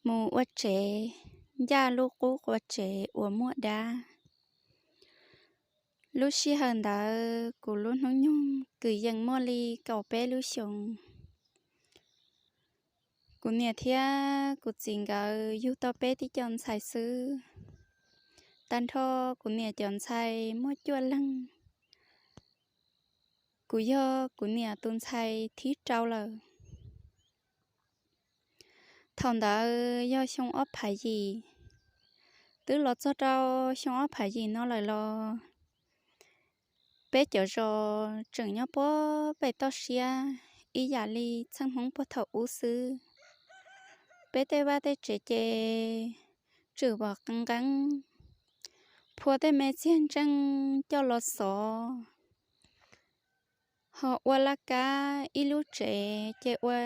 mus ua tsev, ncaj lub qub qua tsev uas muaj dab. Lub sij hawm ntawd kuv lub hnub nyoog kwv yees muaj li kaum peb lub xyoos. Kuv niam thiab kuv txiv nkawd yug tau peb tib co ntxhais xwb. Tag nrho kuv niam cov ntxhais muaj cuaj leeg. Kuv yog kuv niam tus ntxhais thib rau lawm. Thaum ntawd yog xyoo ob phav yim, twb los txog rau xyoo ob phav yim no lawm los peb cov zos tseem nyob puag pem toj siab ib yam li txheej Hmoob puag thaum ub xwb. Peb tej vaj tej tsev ces tswm vos qeeb nqeeb, phua tej me txiag ntseej coj los xov, ho ua laj kab ib lub tsev ces ua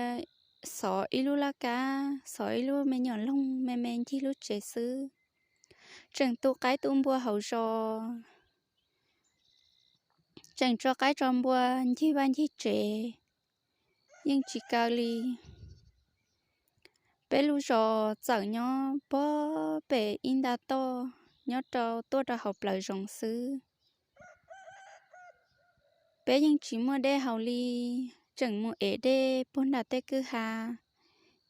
xov ib lub laj kab, xov ib lub me nyuam loog me me ncig lub tsev xwb. Tseem tu qaib tu npua hauv zos, tseem tso qaib tso npua ncig vaj ncig tsev, yeej tsis kaw li. Peb lub zos txawm nyob puag pem ib nta toj nyob rau tuaj rau hauv plawv zoov xwb. Peb yeej tsis muaj dej haus li, tseem mus ev dej puag nram tej kwj ha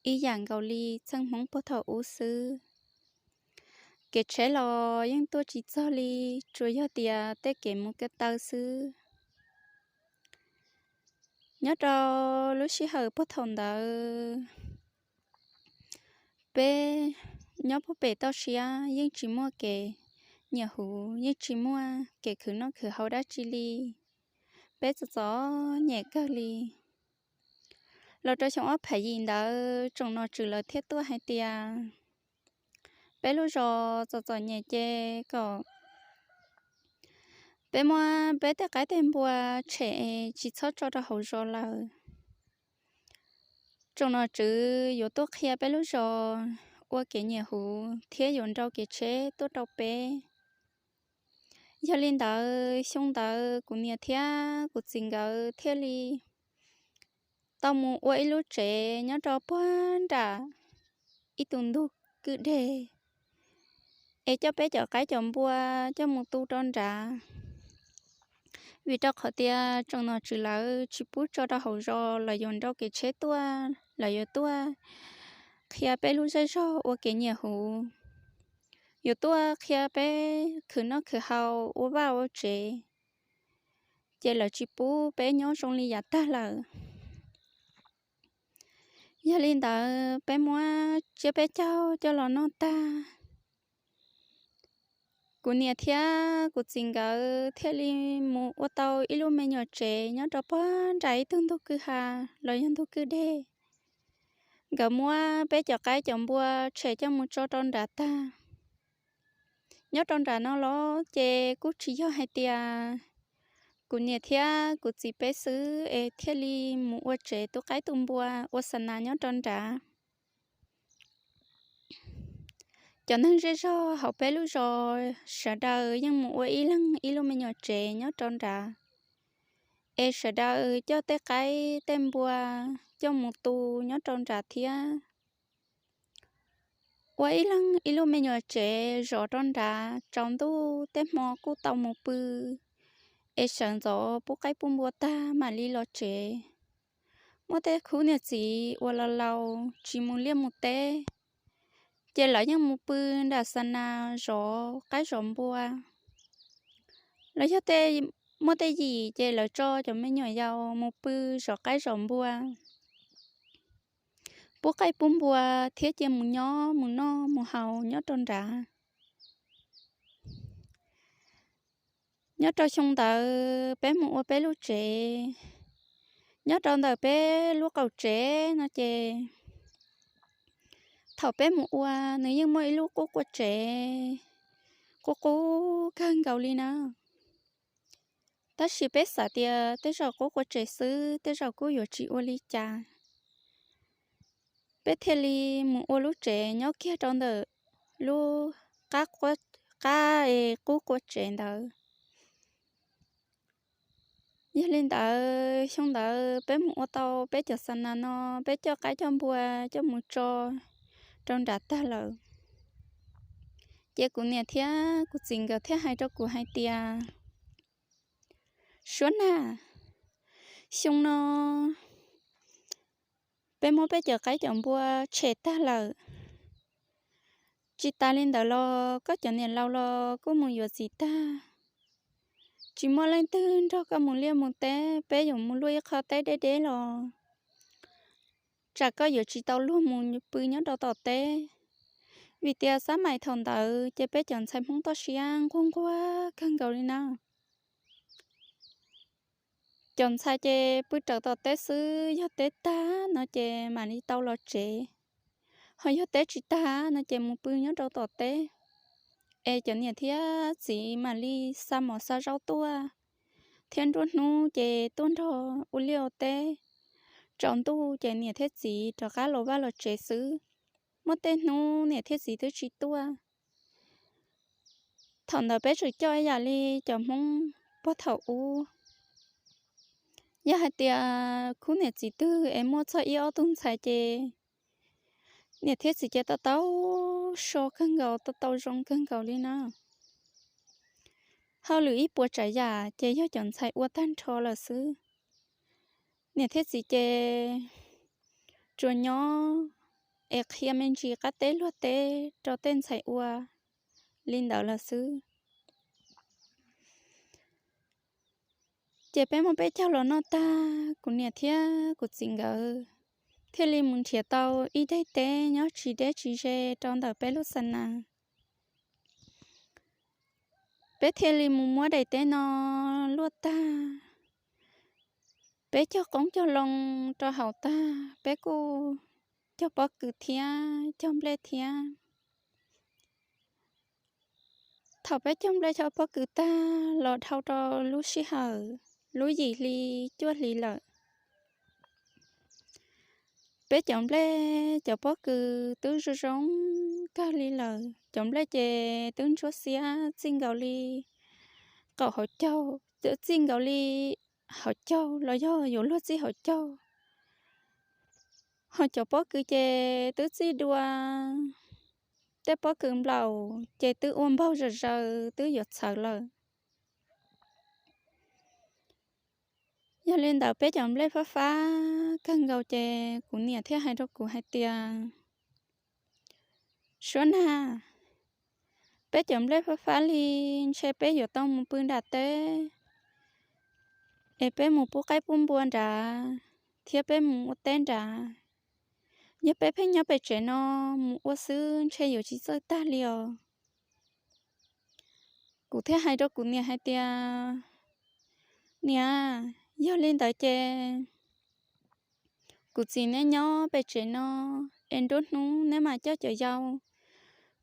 ib yam nkaus li txheej Hmoob puag thaum ub xwb. Kev tsheb los yeej tuaj tsis txog li, tsuas yog tias tej kev mus kev taw xwb. Nyob rau lub sij hawm puag thaum ntawd, peb nyob puag pem toj siab yeej tsis muaj kev nyiam huv, yeej tsis muaj kev khwv noj khwv haus dab tsi li. Peb txom txom nyem kawg li. Los rau xyoo ob phav yim ntawd tsoom nom tswv lawv thiaj tuaj hais tias peb lub zos txom txom nyem ces kom peb muab peb tej qaib tej npua tshem es tsis txhob tso rau hauv zos lawm. Tsoom nom tswv yuav tuaj qhia peb lub zos ua kev nyiam huv thiab yuav nrau kev tsheb tuaj rau peb. Yog li ntawd xyoo ntawd kuv niam thiab kuv txiv nkawd thiaj li tau mus ua ib lub tsev nyob rau puag nram ib tug ntug kwj deg, es coj peb cov qaib cov npua coj mus tu rau nrad. Vim rau qhov tias tsoom nom tswv lawv tsis pub tso rau hauv zos, lawv yuav nrau kev tsheb tuaj, lawv yuav tuaj qhia peb lub zej zog ua kev nyiam huv, yuav tuaj qhia peb khwv noj khwv haus ua vaj ua tsev, ces lawv tsis pub peb nyob zoo li yav tag lawm. Yog li ntawd peb muab tsiab peb caug coj los noj tag, kuv niam thiab kuv txiv nkawd thiaj li mus ua tau ib lub me nyuam tsev nyob rau puag nram ib tug ntug kwj ha los yog ntug kwj deg. Nkawd muab peb cov qaib cov npua tshem coj mus tso rau nrad tag. Nyob rau nram no los ces kuj tsis yog hais tias kuv niam thiab kuv txiv peb xwb es thiaj li mus ua tsev tu qaib tu npua ua xa nas nyob rau nrad. Cov neeg zej zog hauv peb lub zos sawv daws yeej mus ua ib leeg ib lub me nyuam tsev nyob rau nrad, es sawv daws coj tej qaib tej npua coj mus tu nyob rau nrad thiab. Ua ib leeg ib lub me nyuam tsev zov rau nrad, tsaus ntuj tej hmo kuj tau mus pw, es sawv ntxov pub qaib pub npua tag mam li los tsev. Muaj tej khub niam txiv uas laus laus tsis mus liaj mus teb, ces lawv yeej mus pw nram xa nas zov qaib zov npua. Los yog tej, muaj tej yim ces lawv tso cov me nyuam yaus mus pw zov qaib zov npua, pub qaib pub npua thiab cia mus nyob mus noj mus haus nyob rau nrad. Nyob rau xyoo ntawd peb mus ua peb lub tsev nyob rau ntawm peb lub qaum tsev no ces, thaum peb mus ua nws yeej muaj ib lub qub qua tsev qub qub kawg nkaus li na. Tab sis peb xav tias tej zaum qub qua tsev xwb tej zaum kuj yuav tsis ua li cas, peb thiaj li mus ua lub tsev nyob kiag rau ntawm lub qab, qab es qub qua tsev ntawd. Yog li ntawd xyoo ntawd peb mus ua tau peb cov xa nas no, peb coj qaib coj npua coj mus tso rau nram tag lawm. Ces kuv niam thiab kuv txiv nkawd thiaj hais rau kuv hais tias, Suab na, xyoo no peb muab peb cov qaib cov npua tshem tag lawm. Tsis tas li ntawd los koj cov niam laus los kuj mus yuav txiv tag. Tsis muaj leej twg nrog koj mus liaj mus teb, peb yuav mus luaj ib qho teb deb deb los tsam koj yuav tsis tau luag mus pw nyob rau tom teb. Vim tias xab mais thaum ntawd ces peb cov ntxhais Hmoob toj siab nquag nquag kawg nkaus li na. Cov ntxhais ces pw rawv tom teb xwb, yog teb tag no ces mam li tau los tsev, ho yog teb tsis tag no ces mus pw nyob rau tom teb. Es cov niam thiab txiv mam li xa mov xa zaub tuaj, thiab nruab hnub ces tuaj nrog ua liaj ua teb. Tsaus ntuj ces niam thiab txiv rov qab los vaj los tsev xwb. Muaj tej hnub niam thiab txiv twb tsis tuaj. Thaum ntawd peb tseem coj ib yam li cov Hmoob puag thaum ub. Yog hais tias khub niam txiv twg es muaj txog ib ob tug ntxhais ces niam thiab txiv ces tau tau so kawg nkaus, tau tau zoo kawg nkaus li na. Hauj lwm ib puas tsav yam ces yog cov ntxhais ua tag nrho lawm xwb. Niam thiab txiv ces tsuas nyob es qhia me ntsis qab teb luag teb rau tej ntxhais ua li ntawd lawm xwb. Ces peb muaj peb caug los noj tag, kuv niam thiab kuv txiv nkawd thiaj li mus nrhiav tau ib daim teb nyob tsis deb tsis ze rau ntawm peb lub xa nas. Peb thiaj li mus muab daim teb no luaj tag, peb cog qoob cog loo rau hauv tag, peb kuj cog pob kws thiab cog nplej thiab. Thaum peb cog nplej cog pob kws tag los dhau rau lub sij hawm lub yim hli cuaj hli lawm. Peb cov nplej cov pob kws twb zoo zoo kawg li lawm, cov nplej ces twb ntsuab xiab txij nkaus li qaum hauv caug, txij nkaus li hauv caug los yog yuav luag txij hauv caug. Ho cov pob kws ces twb txij dua, tej pob kws nplaum ces twb ua npaug zom zaws twb yuav txhawv lawm. Yog li ntawd peb cov nplej fab fab kawg nkaus ces kuv niam thiaj hais rau kuv hais tias, Suab na, peb cov nplej fab fab li, ntshe peb yuav tau mus pw nram teb, es peb mus pub qaib pub npua nrad, thiab peb mus ua teb nrad. Yog peb pheej nyob pem tsev no mus ua xwb ntshe yuav tsis txawj tag li os. Kuv thiaj hais rau kuv niam hais tias, Niam, yog li ntawd ces kuv txiv neb nyob pem tsev no, es nruab hnub neb mam coj cov yau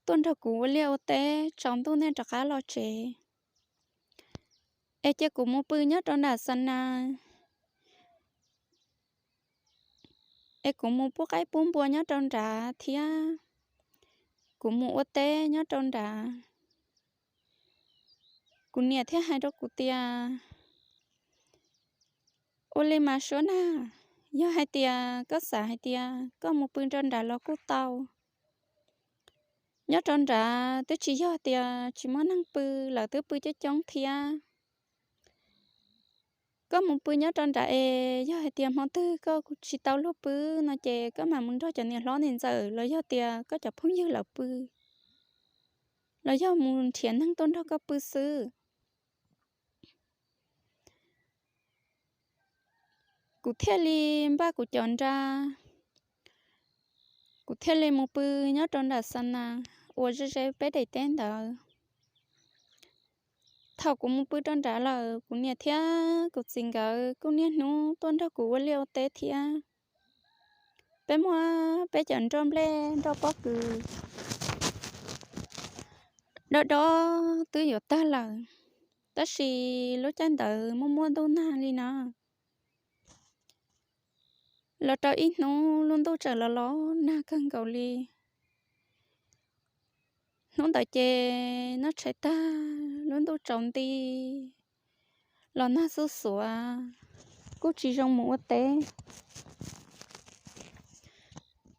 tuaj nrog kuv ua liaj ua teb, tsaus ntuj nej rov qab los tsev. Es cia kuv mus pw nyob rau nram xa nas, es kuv mus pub qaib pub npua nyob rau nrad thiab kuv mus ua teb nyob rau nrad. Kuv niam thiaj hais rau kuv tias, Ua li mas Suab na, yog hais tias koj xav hais tias koj mus pw rau nrad los kuj tau. Nyob rau nrad twb tsis yog tias tsis muaj neeg pw, lawv twb pw coob coob thiab. Koj mus pw nyob rau nrad es yog hais tias hmo twg koj tsis tau luag pw no ces koj mam mus nrog cov niam hlob niam ntxawm los yog tias koj cov phooj ywg lawv pw, los yog mus nrhiav neeg tuaj nrog koj pw xwb. Kuv thiaj li npaj kuv cov nra, kuv thiaj li mus pw nyob rau nram xa nas uas ze ze peb daim teb ntawd. Thaum kuv mus pw rau nrad lawm, kuv niam thiab kuv txiv nkawd kuj niaj hnub tuaj nrog kuv ua liaj ua teb thiab. Peb muab peb cov nroj nplej nroj pob kws dob dob twb yuav tag lawm, tab sis lub caij ntawd muaj muaj ntuj nag li no. Los rau ib hnub lub ntuj txawm los los nag kawg nkaus li. Hnub ntawd ces noj tshais tag lub ntuj tsaus nti los nag xuj xuav, kuj tsis zoo mus ua teb.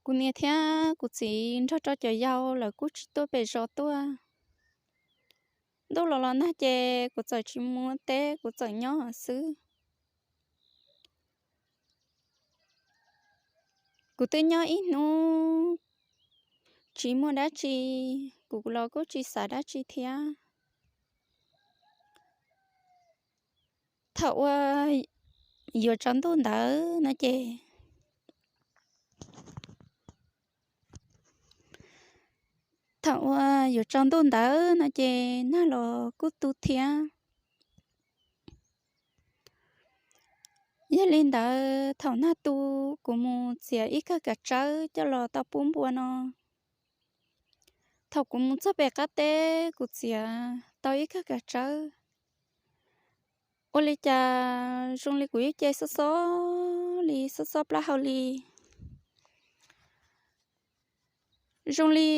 Kuv niam thiab kuv txiv nrog rau cov yau lawv kuj tsis tuaj pem zos tuaj. Ntuj los los nag ces kuv txawm tsis mus teb, kuv txawm nyob xwb. Kuv twb nyob ib hnub tsis muaj dab tsi, kuv los kuj tsis xav dab tsi thiab. Thaum uas yuav tsaus ntuj ntawd no ces, thaum uas yuav tsaus ntuj ntawd no ces nag los kuj tu thiab. Yog li ntawd thaum nag tu, kuv mus txiav ib kawm kav tsawb coj los tau pub npua no. Thaum kuv mus txog pem qab teb kuv txiav tau ib kawm kav tsawb, ua li cas zoo li kuv yeej ce xob xob li, xob xob plaub hau li. Zoo li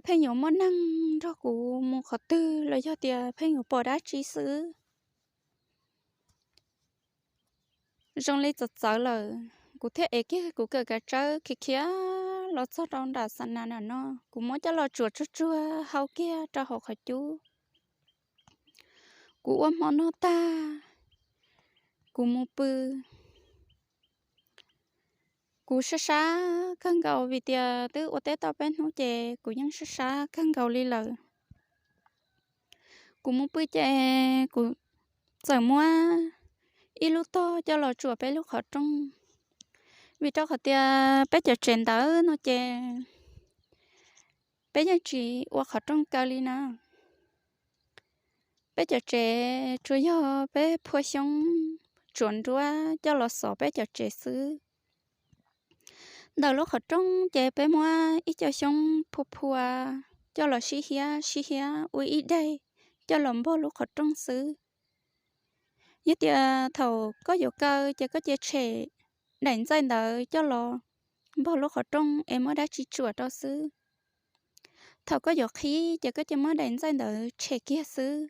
pheej yuav muaj neeg nrog kuv mus qhov twg los yog tias pheej yuav pom dab tsi xwb. Zoo li txawv txawv lawm, kuv thiaj ev kiag kuv kawm kav tsawb khiav khiav los txog rau nram xa nas na no, kuv muab coj los tsuam tsuag tsuag hau kiag rau hauv qhov cub. Kuv ua hmo noj tag, kuv mus pw. Kuv sab sab kawg nkaus vim tias twb ua teb tau peb hnub ces kuv yeej sab sab kawg nkaus li lawm. Kuv mus pw ces kuv txawm muab ib lub tog coj los tsuam peb lub qhov rooj, vim rau qhov tias peb cov tsev ntawd no ces peb yeej tsis ua qhov rooj kaw li na. Peb cov tsev tsuas yog peb phua xyoob tsuam nruab coj los xov peb cov tsev xwb. Ntawm lub qhov rooj ces peb muab ib co xyoob phua phua coj los sib hiab sib hiab ua ib daim coj los npog lub qhov rooj xwb. Yog tias thaum koj yuav kaw ces koj cia tshem daim ntxaij ntawd coj los npog lub qhov rooj es muab dab tsi tsuam rau xwb. Thaum koj yuav qhib ces koj cia muab daim ntxaij ntawd tshem kiag xwb.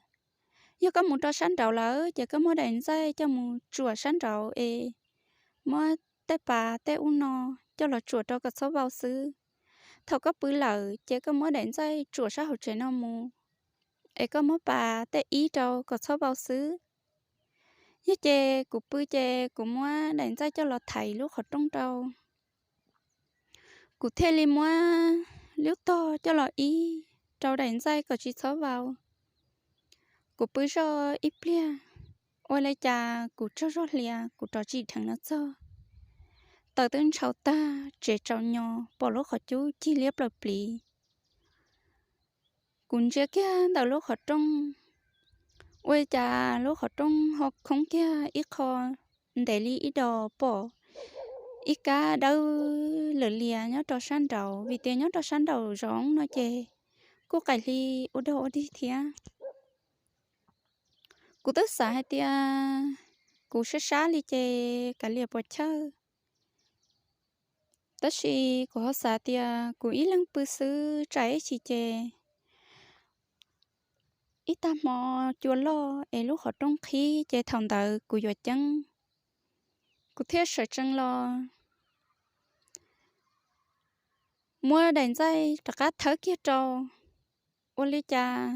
Yog koj mus rau sab nraud lawm ces koj muab daim ntxaij coj mus tsuam sab nraud es muab tej pas tej ub no coj los tsuam rau kom txhob vau xwb. Thaum koj pw lawm ces koj muab daim ntxaij tsuam sab hauv tsev no mus es koj muab pas tej ib rau kom txhob vau xwb. Yog ces kuv pw ces kuv muab daim ntxaij coj los thaiv lub qhov rooj rau. Kuv thiaj li muab lub tog coj los ib rau daim ntxaij kom tsis txhob vau. Kuv pw zoj ib pliag, ua li cas kuv tsaug zog hlias kuv rov tsim dheev no txog. Taws twb ntshau tag, tsev tsaus nyo, pom lub qhov cub cig liab plaws pliv. Kuv ntsia kiag ntawm lub qhov rooj, ua li cas lub qhov rooj ho khoob kiag ib qho ntev li ib dos, pom ib kab dawb lawm lias nyob rau sab nraud, vim tias nyob rau sab nraum zoov no ces kuj qaim hli ua dog ua dig thiab. Kuv twb xav hais tias kuv sab sab li ces kav liam puas chawj, tab sis kuv ho xav tias kuv ib leeg pw xwb tsam ib chim ces ib tag hmo cua loj es lub qhov rooj qhib ces thaum ntawd kuv yuav ceeb. Kuv thiaj sawv tsees los muab daim ntxaij rov qab thawb kiag rau, ua li cas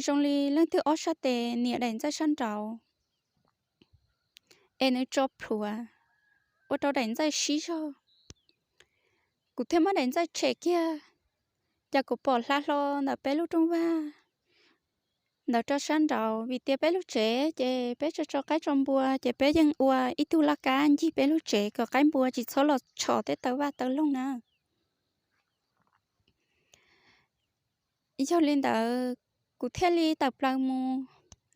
zoo li leej twg ob sab tes nias daim ntxaij sab nraud es nws tso plhuav ua rau daim ntxaij sib zog. Kuv thiaj muab daim ntxaij tshem kiag, ces kuv pom hla hlo ntawm peb lub rooj vag ntawd rau sab nraud, vim tias peb lub tsev ces peb tso tso qaib tso npua ces peb yeej ua ib tug laj kab ncig peb lub tsev kom qaib npua tsis txhob los tshos tej taw vaj taw loog na. Yog li ntawd, kuv thiaj li tawm plaws mus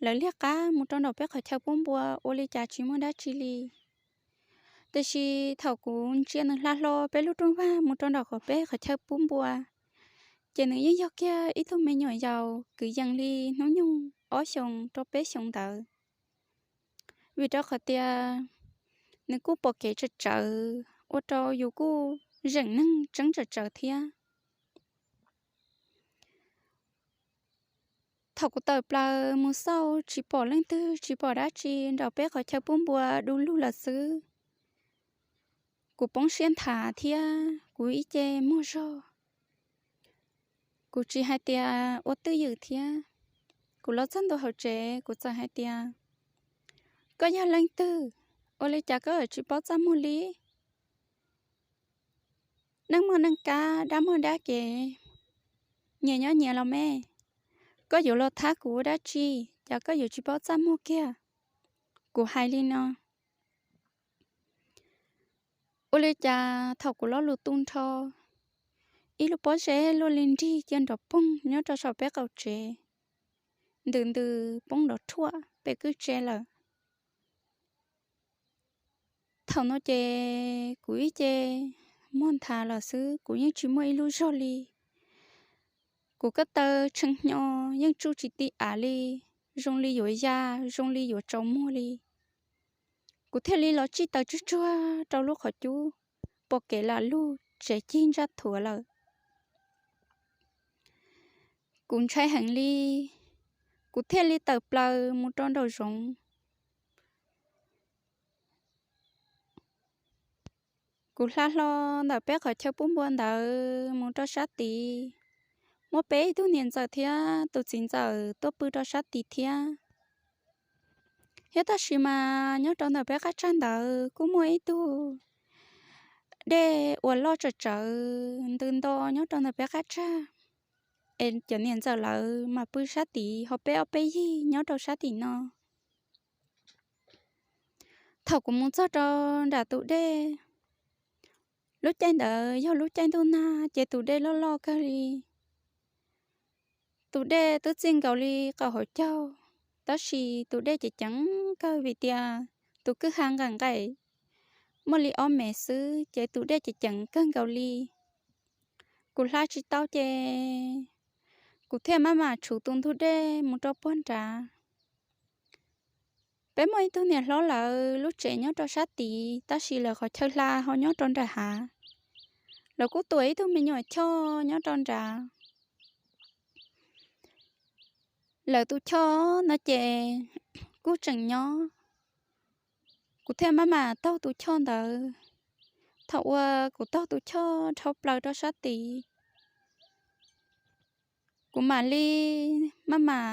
lawv liag qab mus rau nraum peb qhov chaw pub npua, ua li cas tsis muaj dab tsi li. Tiam sis thaum kuv ntsia nws hla hlo peb lub rooj vag mus rau nraum qhov peb qhov chaw pub npua, ces nws yeej yog kiag ib tug me nyuam yaus kwv yees li hnub nyoog ob xyoos rau peb xyoos ntawd. Vim rau qhov tias nws kuj pom kev tsawv tsawv, ua rau yus kuj zeem neeg tseeb tsawv tsawv thiab. Thaum kuv tawm plaws mus xauj tsis pom leej twg tsis pom dab tsi, nraum peb qhov chaw pub npua du lug lawm xwb. Kuv poob siab nthav thiab kuv ib ce muag zog. Kuv tsis hais tias ua twj ywm thiab. Kuv los txog ntua hauv tsev, kuv txawm hais tias, koj yog leej twg? Ua li cas koj tsis paub txaj muag li? Neeg muaj neeg kab, dab muaj dab kev, nyias nyob nyias los me. Koj yuav los thab kuv ua dab tsi? Cas koj yuav tsis paub txaj muag kiag? Kuv hais li no. Ua li cas thaum kuv lo lus tu nrho, ib lub pob zeb luaj li nrig cia nrov poog nyob rau saum peb qaum tsev, ntws ntws poob nrov rhuaj pem kwj tse lawm. Thaum no ces kuv ib ce muag nthav lawm xwb, kuv yeej tsis muaj ib lub zog li. Kuv ko taw tshee hnyo yeej tsuj tsis ti av li, zoo li yuav ya, zoo li yuav tsaus muag li. Kuv thiaj li los tsij taws tsuag tsuag rau lub qhov cub, pom kev lam lug tsev cig ntsaj thuav lawm. Kuv ntshai heev li, kuv thiaj li tawm plaws mus rau nraum zoov. Kuv hla hlo ntawm peb qhov chaw pub npua ntawd mus rau sab tid, muaj peb ib tug niam ntxawm thiab tus txiv ntxawm tuaj pw rau sab tid thiab. Thiab tab sis mas nyob rau ntawm peb qab tsag ntawd kuj muaj ib tug dej uas loj tsawm tsawv ntws nto nyob rau ntawm peb qab tsag, es cov niam ntxawm lawv mas pw sab tid, ho peb ob peb yig nyob rau sab tim no. Thaum kuv mus txog rau nram tus dej, lub caij ntawd yog lub caij ntuj nag ces tus dej loj loj kawg li. Tus dej twb txij nkaus li qaum hauv caug, tab sis tus dej ceev ceev kawg vim tias tus kwj ha nqaim nqaim muaj li ob mev xwb ces tus dej ceev ceev kawg nkaus li. Kuv hla tsis tau ces kuv thiaj maj mam tshuv tus ntug dej mus rau puag nrad. Peb muaj ib tug niam hlob lawv lub tsev nyob rau sab tid, tab sis lawv qhov chaw hla ho nyob rau nram hav. Lawv kuj tuam ib tug me nyuam choj nyob rau nrad. Lawv tus choj no ces kuj tseem nyob, kuv thiaj maj mam taug tus choj ntawd. Thaum uas kuv taug tus choj dhau plaws rau sab tid, kuv mam li maj mam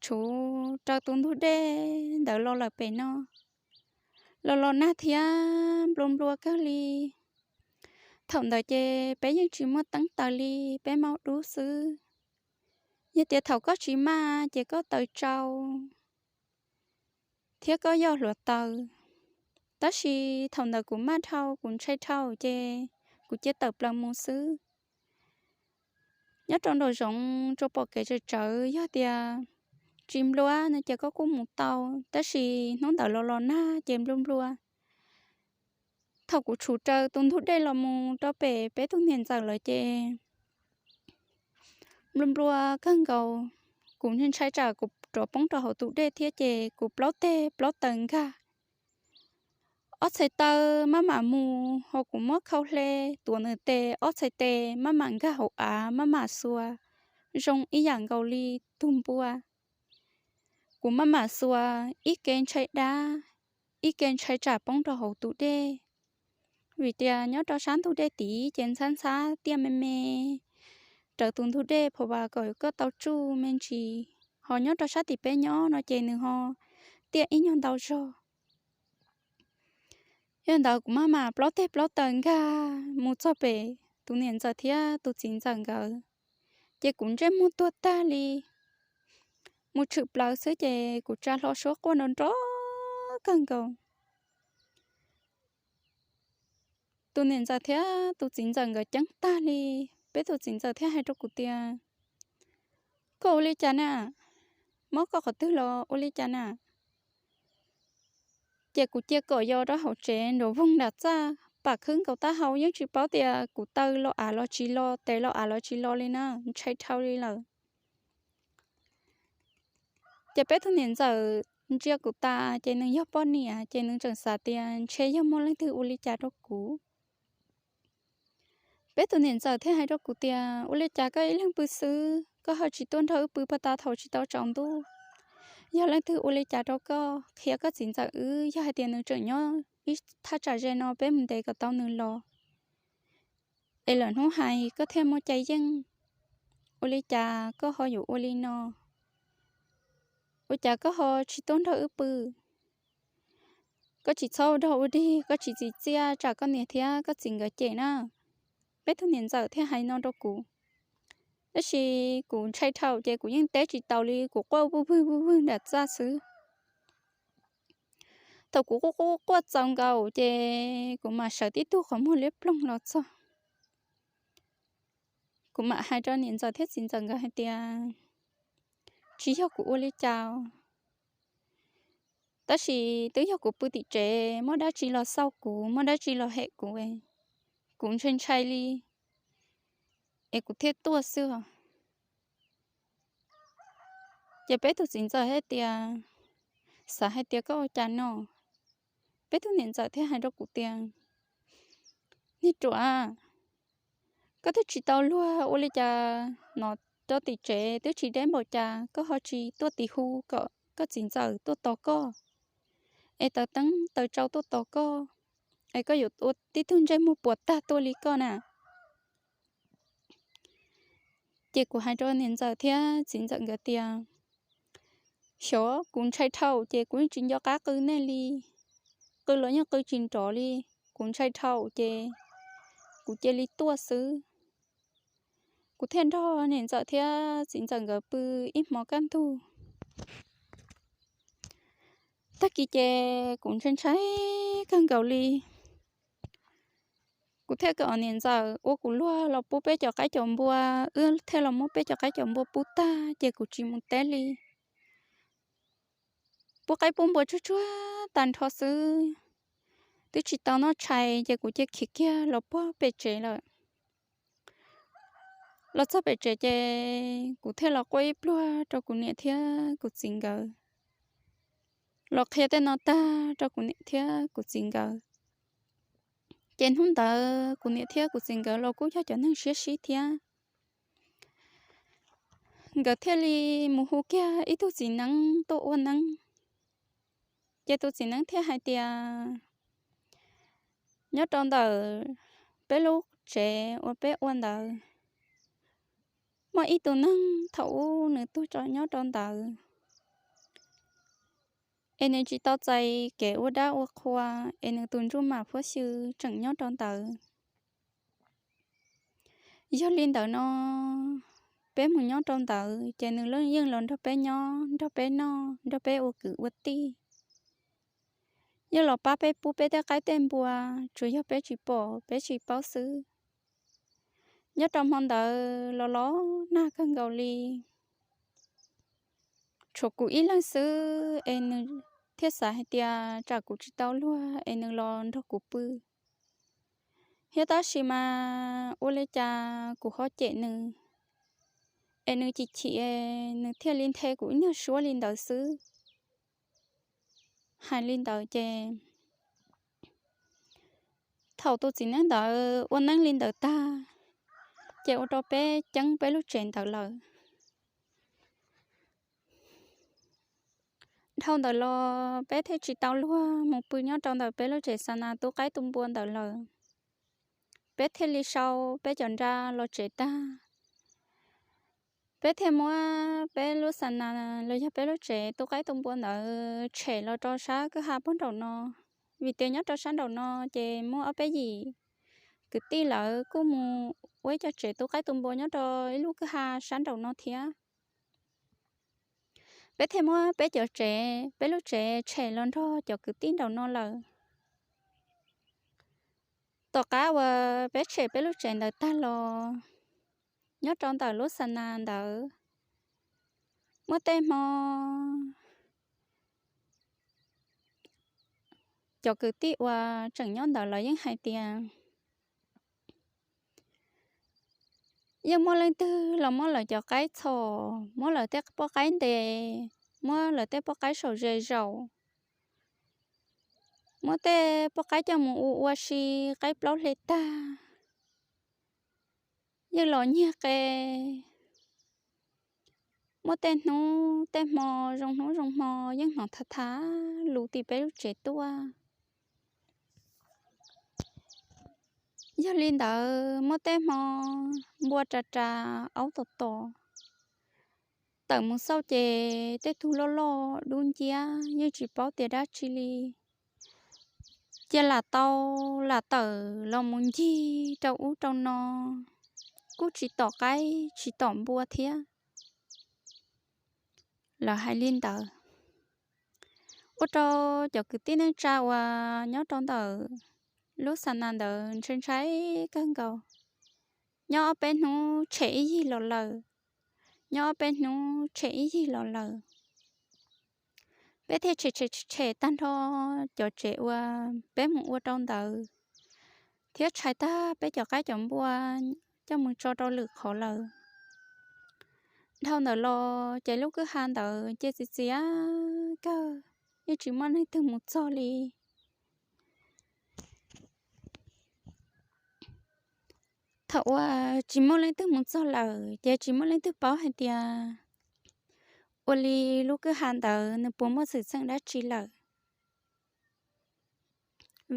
tshuv raws tus ntug dej ntawd los lawm pem no. Los los nag thiab nplua nplua kawg li. Thaum ntawd ces peb yeej tsis muaj teeb taws li, peb maub dub xwb. Yog tias thaum koj tsis maj ces koj taws tsau thiab koj yoj hluav taws. Tab sis thaum ntawd kuv maj dhau, kuv ntshai dhau ces kuv cia tawm plaws mus xwb. Nyob rau nraum zoov tsuas pom kev tsawv tsawv, yog tias tsis nplua no ces koj kuj mus tau, tab sis hnub ntawd los los nag ces nplua nplua. Thaum kuv tshuv raws tus ntug dej los mus rau pem peb tug niam ntxawm lawv ces nplua nplua kawg nkaus. Kuv ntshai tsam kuv rov poob rau hauv tus dej thiab ces kuv plaub teg plaub taw nkag. Ob txhais taw maj mam mus, ho kuv muab khau hle tuav nws tes, ob txhais tes maj mam nkag hauv av, maj mam xuas zoo ib yam nkaus li tug npua. Kuv maj mam xuas ib ke ntshai dab, ib ke ntshai tsam poob rau hauv tus dej. Vim tias nyob rau sab ntug dej tid ces ntxhab ntxhab tiaj me me raws tus ntug dej pham vas kom koj tau tsuj me ntsis, ho nyob rau sab tim peb nyob no ces nws ho tiaj ib nyuag ntau zog. Yog ntawd kuv maj mam plaub teg plaub taw nkag mus txog pem tus niam ntxawm thiab tus txiv ntxawm nkawd, ces kuv ntsej muag tuag tag li, mus tshwm plaws xwb ces kuv tsa hlo suab quaj nrov nrov kawg nkaus. Tus niam ntxawm thiab tus txiv ntxawm nkawd ceeb tag li. Peb tus txiv ntxawm thiaj hais rau kuv tias, koj ua li cas na? Mob koj qhov twg los ua li cas na? Ces kuv cia kom yos rau hauv tsev nrov voog nram txaj, pam khwb nkaus taub hau, yeej tsis paub tias kuv taw los av los tsis los, tes los av los tsis los li na, ntshai dhau li lawm. Ces peb tug niam ntxawm ntsia kuv tas ces nws yog poj niam ces nws tseem xav tias ntshe yog muaj leej twg ua li cas rau kuv. Peb tus niam ntxawm thiaj hais rau kuv tias, ua li cas koj ib leeg pw xwb, koj ho tsis tuaj nrog wb pw pag tas thaum tsis tau tsaus ntuj? Yog leej twg ua li cas rau koj, qhia koj txiv ntxawm wb, yog hais tias nws tseem nyob ib thaj tsam ze no peb mus ntes kom tau nws los. Es lawm hnub hais koj thiaj muaj cai yeej, ua li cas koj ho yuav ua li no? Ua cas koj ho tsis tuaj nrog wb pw? Koj tsis txhob ua dog ua dig, koj tsis txim txiaj tsam koj niam thiab koj txiv nkawd cem na. Peb tug niam ntxawm thiaj hais no rau kuv. Tab sis kuv ntshai dhau ces kuv yeej teb tsis taus li, kuv quaj vwg vwg vwg vwg nram txaj xwb. Thaum kuv quaj quaj quaj txaus nkaus ces kuv mam sawv tib tug qhov muag liab ploog los txog. Kuv mam hais rau niam ntxawm thiab txiv ntxawm nkawd hais tias, tsis yog kuv ua li cas, tab sis twb yog kuv pw tim tsev muaj dab tsi los xauj kuv, muaj dab tsi los hem kuv, kuv ntshai ntshai li es kuv thiaj tuaj xwb os. Ces peb tug txiv ntxawm hais tias, xav hais tias koj ua cas no? Peb tug niam ntxawm thiaj hais rau kuv tias, niag ruam, koj twb tsis tau luag ua li cas, no rau tim tsev twb tsis deb npaum cas, koj ho tsis tuaj tiv hu kom koj txiv ntxawm tuaj tos koj, es taws teeb taws tsau tuaj tos koj, es koj yuav ua tib tug ntsej muag puas tag tuaj li koj na. Ces kuv hais rau niam ntxawm thiab txiv ntxawm nkawd tias, xyov kuv ntshai dhau ces kuv yeej tsis nco qab qw nej li, qw los yeej qw tsis nrov li, kuv ntshai dhau ces kuv cia li tuaj xwb. Kuv thiaj nrog niam ntxawm thiab txiv ntxawm nkawd pw ib hmo kaj ntug. Tag kis ces kuv ntshai ntshai kawg nkaus li. Kuv thiaj kom niam ntxawm ua kuv luag los pub peb cov qaib cov npua, wb thiaj los muab peb cov qaib cov npua pub tag ces kuv tsis mus teb li. Pub qaib pub npua tsuag tsuag tag nrho xwb, twb tsis tau noj tshais ces kuv cia khiav kiag los puag pem tsev lawm. Los txog pem tsev ces kuv thiaj los quaj ib pluag rau kuv niam thiab kuv txiv nkawd, los qhia tej no tag rau kuv niam thiab kuv txiv nkawd. Ces hnub ntawd kuv niam thiab kuv txiv nkawd los kuj yog cov neeg siab sib thiab, nkawd thiaj li mus hu kiag ib tug txiv neeb tuaj ua neeb. Ces tus txiv neeb thiaj hais tias, nyob rau ntawm peb lub tsev uas peb ua ntawd, muaj ib tug neeg thaum ub nws tuag tso nyob rau ntawd, es nws tsis tau txais kev ua dab ua qhua, es nws tus ntsuj mam huab xyw tseem nyob rau ntawd. Yog li ntawd no, peb mus nyob rau ntawd ces nws yeej los nrog peb nyob, nrog peb noj, nrog peb ua kwv ua tij, yeej los pab peb pub peb tej qaib tej npua, tsuas yog peb tsis pom peb tsis paub xwb. Nyob rau hmo ntawd los los nag kawg nkaus li, tshuav kuv ib leeg xwb es nws thiaj xav hais tias tsam kuv tsis tau luag es nws los nrog kuv pw. Thiab tab sis mas ua li cas kuv ho cem nws, es nws chim chim, nws thiaj li nthe kuv ib nyuag suab li ntawd xwb. Hais li ntawd ces thaum tus txiv neeb ntawd ua neeb li ntawd tag, ces ua rau peb ceeb peb lub tsev ntawd lawm. Dhau ntawd los peb thiaj tsis tau luag mus pw nyob rau ntawm peb lub tsev xa nas tu qaib tu npua ntawd lawm. Peb thiaj li sau peb cov nra los tsev tag, peb thiaj muab peb lub xa nas los yog peb lub tsev tu qaib tu npua ntawd tshem los rau sab kwj ha puag nraum no, vim tias nyob rau sab nraum no ces muaj ob peb yim kwv tij lawv kuj mus ua ib co tsev tu qaib tu npua nyob rau ib lub kwj ha sab nraum no thiab. Peb thiaj muab peb cov tsev, peb lub tsev tshem los nrog cov kwv tij nraum no lawm. Tom qab uas peb tshem peb lub tsev ntawd tag los, nyob rau ntawm lub xa nas ntawd, muaj tej hmo cov kwv tij uas tseem nyob ntawd lawv yeej hais tias yeej muaj leej twg los muab lawv cov qaib txhom, muab lawv tej poj qaib ntes, muab lawv tej poj qaib saum ze zaum, muab tej poj qaib coj mus ua ua si, qaib plaub hle tag, yeej los nyiag qe. Muaj tej hnub tej hmo, zoo hnub zoo hmo yeej hnov tha tha lus tim peb lub tsev tuaj. Yog li ntawd muaj tej hmo npua ras ras aub tom tom, tawm mus xauj ces tej tug loj loj dub nciab yeej tsis paub tias dab tsi li. Cia lam tau lam tawm los mus ncig rau ub rau no, kuj tsis tom qaib tsis tom npua thiab. Lawv hais li ntawd ua rau cov kwv tij neej tsa uas nyob rau ntawm lub xa nas ntawd ntshai ntshai kawg nkaus. Nyob ob peb hnub tshem ib yig los lawm, nyob ob peb hnub tshem ib yig los lawm. Peb thiaj tshem tshem tshem tag nrho cov tsev uas peb mus ua rau ntawd, thiab tshais tag peb cov qaib cov npua coj mus tso rau lwm qhov lawm. Dhau ntawd los ces lub kwj ha ntawd ces txias txias kawg, yeej tsis muaj leej twg mus txog li. Thaum uas tsis muaj leej twg mus txog lawm ces tsis muaj leej twg paub hais tias ua li lub kwj ha ntawd nws puas muaj xwm txheej dab tsi lawm.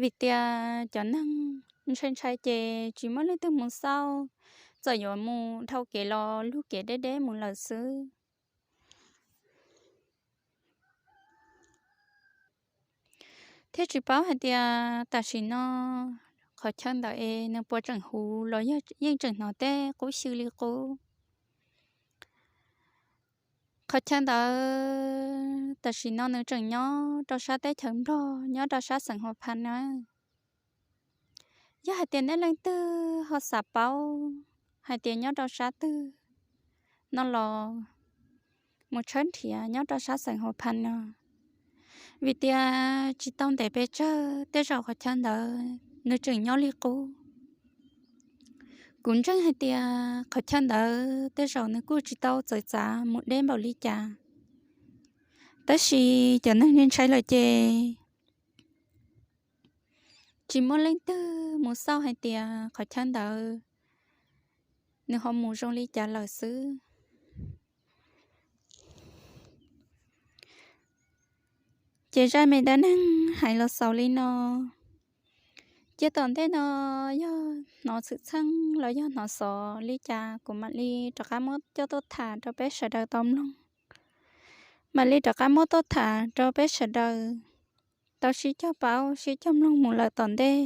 Vim tias cov neeg ntshai ntshai ces tsis muaj leej twg mus xauj, txawm yuav mus dhau kev los lug kev deb deb mus lawm xwb. Thiab tsis paub hais tias tam sim no qhov chaw ntawd es nws puas tseem huv los yog yeej tseem hnov tej qub xyw li qub. Qhov chaw ntawd tam sim no nws tseem nyob rau sab teb chaws Nplog, nyob rau sab xeev Huas Phas na. Yog hais tias nej leej twg ho xav paub hais tias nyob rau sab twg no los mus tshawb nrhiav nyob rau sab xeev Huas Phas no, vim tias tsis tau ntev pes tsawg tej zaum qhov chaw ntawd nws tseem nyob li qub. Kuv ntseeg hais tias qhov chaw ntawd tej zaum nws kuj tsis tau txawv txav mus deb npaum li cas, tab sis cov neeg ntshai lawm ces tsis muaj leej twg mus xauj hais tias qhov chaw ntawd nws ho mus zoo li cas lawm xwb. Ces zaj me dab neeg hais los xaus li no. Cia tom ntej no yog hnov xwm txheej los yog hnov xov li cas kuv mam li rov qab muab coj tuaj tham rau peb sawv daws tau mloog. Mam li rov qab muab tuaj tham rau peb sawv daws tau sib cog paub sib cog mloog mus lawm tom ntej.